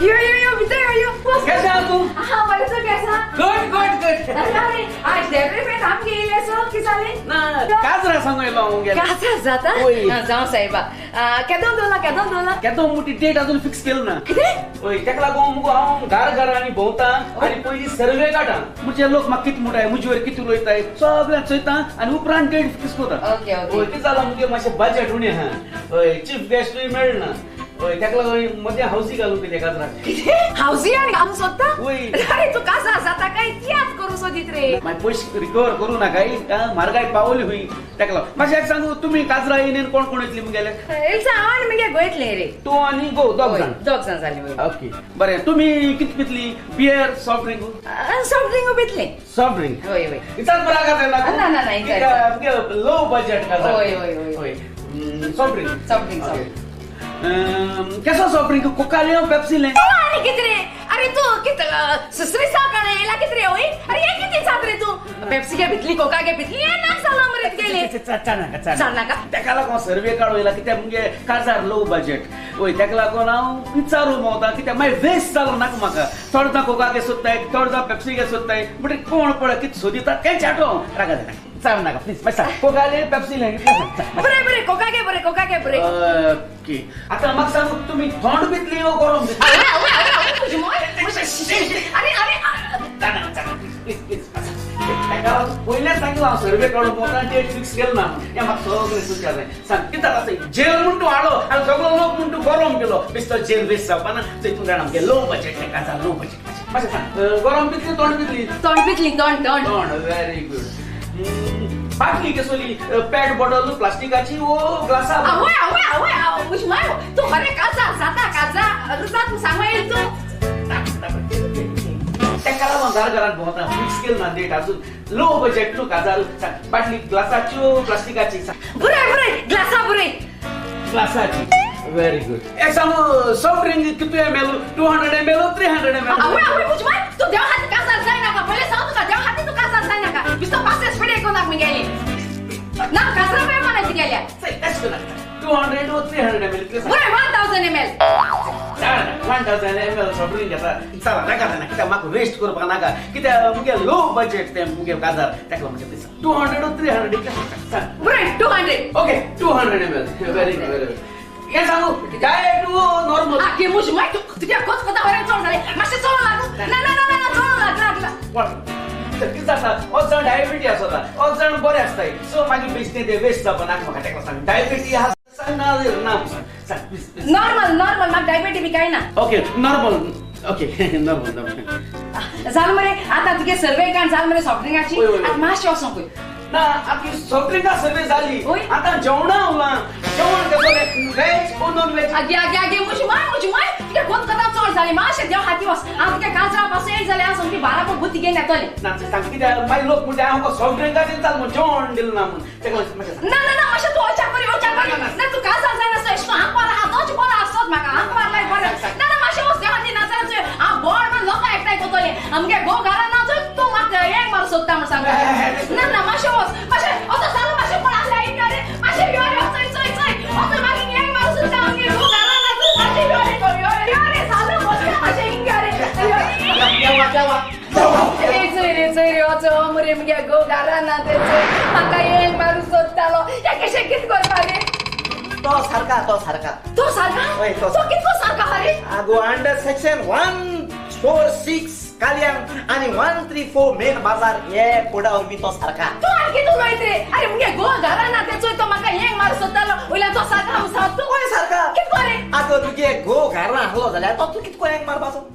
यो यो यो भितर यो. केसा तू? हां बरें तूं केसा? Good good good. अरे आज देवरे फेट आमगे येयले सो कितें जालें? ना काजरा सांगू येयलो हांव गेले. काजरा जाता? जावं साहेबा. केदों दवरला केदों दवरला? केदो मोठी डेट अजून फिक्स केली ना. कितें? हय तेका लागून मुगो हांव घर घरांनी भोंवता आनी पयलीं सर्वे काडटा. म्हणजे लोक म्हाका कितें म्हणटाय मुजेवर कितें उलयताय सगळें चोयता आनी उपरांत डेट फिक्स करता. Okay okay. हय कितें जालां मुगे मातशें बजेट उणें आहा. हय चीफ गेस्टूय मेळना. हय तेका लागून मदें हावजी घालूं कितें काजराक. कितें हावजी आनी घालूं सोदता? वय. अरे तूं काजार जाता काय तियात्र करूं सोदीत रे? मागीर पयशे रिकवर करूं नाकाय म्हारगाय पावली हुंय तेका लागून. मातशें एक सांगू तुमी काजरा येयन कोण कोण येतली मुगेले? येयलसा हांव आनी मुगे गोंयतलें रे. तूं आनी गो दोग जाण? दोग जाण जालीं. ओके बरें तुमी कितें पितली? Beer soft drink? Soft drink पितलें. Soft drink? हय हय. इचार बरा काजार ना ना ना इचार. लो बजेट काजार. हय हय हय. Soft drink? Soft drink soft. केसो सॉफ्ट ड्रिंक? कोका ले पेप्सी ले? अरे किती रे? अरे तू कित सुसरी साकण येला किती रे होय? अरे हे किती जात रे तू? पेप्सी घे पितली कोका घे पितली हे नाक जालो मरे गेले. चाल नाका. तेका लागून सर्वे काडू येयला कित्याक मुगे काजार लो बजेट. वय तेका लागून हांव विचारू भोंवता कित्याक मागीर वेस्ट जालो नाका म्हाका. थोडे जाण कोका घे सोदताय थोडे जाण पेप्सी घे सोदताय म्हणटकीर कोण पळय कितें सोदिता तें चाटो हांव. रागा जायना चाल नाका प्लीज. मातशें सांग कोका ले पेप्सी ले? बरें बरें कोका घे बरें कोका घे बरें. ओके आतां म्हाका सांगू तुमी थोंड पितली वो गरम पितली? अरे अरे प्लीज प्लीज ताका पयल्याच सांगला हांव सर्वे काडून भोंवता डेट फिक्स केलो ना. हें म्हाका सगळें सुचता जाय. सांग कितें जाता जेल म्हूण तूं हाडलो आनी सगळो लोक म्हूण तूं गरम केलो बेश्टो जेल वेस्ट जावपा ना. तूं जाणा आमगे लो बजेट तें काजार लो बजेट. मातशें सांग गरम पितली तोंड पितली? तोंड पितली तोंड तोंड तोंड. Very good. बाटली कसली? पॅट बॉटल प्लास्टिकाची वो ग्लासा? आवय आवय आवय आवय माय तूं खरें काजार जाता काजार जात तूं सांगू येयल तूं. तेका लागून घर घरांत भोंवता फिक्स केली ना डेट अजून. लो बजेट न्हू काजार. बाटली ग्लासाची वो प्लास्टिकाची? बरें बरें ग्लासा बरें ग्लासाची. Very good. एक सांगू सॉफ्ट ड्रिंक कितू एम एल? 200 ml 300 ml? आवय आवय मुज माय तूं देवा खातीर काजार जाय नाका. पयलें सांग तुका देवा खातीर तूं काजार जाय नाका. बिस्तो पासेस फुडें कोणाक मुगेली ना काजरा पळय म्हणायची गेल्या. 200 वो 300 ml? बरें 1000 ml. 1000 ml soft drink घेता. चला नाका ना कित्याक म्हाका वेस्ट करपाक नाका कित्याक मुगे लो बजेट तें मुगे काजार तेका लागून म्हजें 200 वो 300 इतलें. बरें 200. Okay 200 ml. Very good very good. हें सांगू डायट वो नॉर्मल? आगे मुज माय तूं तुज्या कोच कोता वयर चड जालें मातशें चड लागू ना ना ना ना चड लाग लागला. कितें जाता अर्द जाण डायबिटी आसता अर्द जाण बरें आसताय. सो मागीर बेश्टें तें वेस्ट जावपा नाका म्हाका. तेका सांग डायबिटी आसा सांग ना ना सांग प्लीज प्लीज. नॉर्मल नॉर्मल म्हाका डायबिटी बी कांय ना. Okay normal. Okay normal normal जालें मरे. आतां तुगे सर्वे काड जालें मरे सॉफ्ट ड्रिंकाची. आतां मातशें वचोंक पळय ना. आतां सॉफ्ट ड्रिंका सर्वे जाली आतां जेवणां उरलां. जेवण कसलें? वेज वो नॉन वेज? आगे आगे आगे मुज माय मुज माय तुगे कोत कथा चड जाली मातशें देव हाती वच. हांव तुगे काजरा पासून एक जालें हांव सामकी बाराबर बुद्दी घेवन येतलें. ना सांग कित्याक मागीर लोक म्हणटा हांव सॉफ्ट ड्रिंकाचेर चाल म्हूण जेवण दिलें ना म्हूण. तेका मातशें ना ना ना मातशें तूं वचा करी वचा करी ना. तूं काजार जायना एशें हांव बरो आहा तोच बरो आसत म्हाका हांव मारलाय बरें. ना ना मातशें वच देव हाती नाजाल्यार तुवें हांव बोड म्हण लोकां एकठांय कोतलें आमगे घोव घरा ना थंय तूं म्हाका एक मार सोदता म्हूण सांगता. ना ना मातशें वच मातशें असो जालो मातशें कोण आसलें आयकना रे. मातशें यो रे चोय चोय चोय असो मागीर एक मार सोदता आमगे घोव घरा ना थंय. मातशें यो रे यो रे यो रे जालो वच मातशें हिंगा रे. रे चोय रे चोय रे वचो मरे मुगे घोव घरा ना ते चोय म्हाका एक मारू सोदतालो. हें कशें कितें करपा रे? तो सारका तो सारका तो सारका तो कितको सारका रे? आगो अंडर सेक्शन 146 कालियांग आणि 134 मेन बाजार हे कोडा वरवीं तो सारका. तूं आनी कितें उलयत रे? अरे मुगे घोव घरा ना ते चोय तो म्हाका हेंग मारू सोदतालो वयल्यान तो सारका हांव सांग. तूं खंय सारका? कितको रे? आगो तुगे घोव घरा आहलो जाल्यार तो तूं कितको हेंग मारपाचो?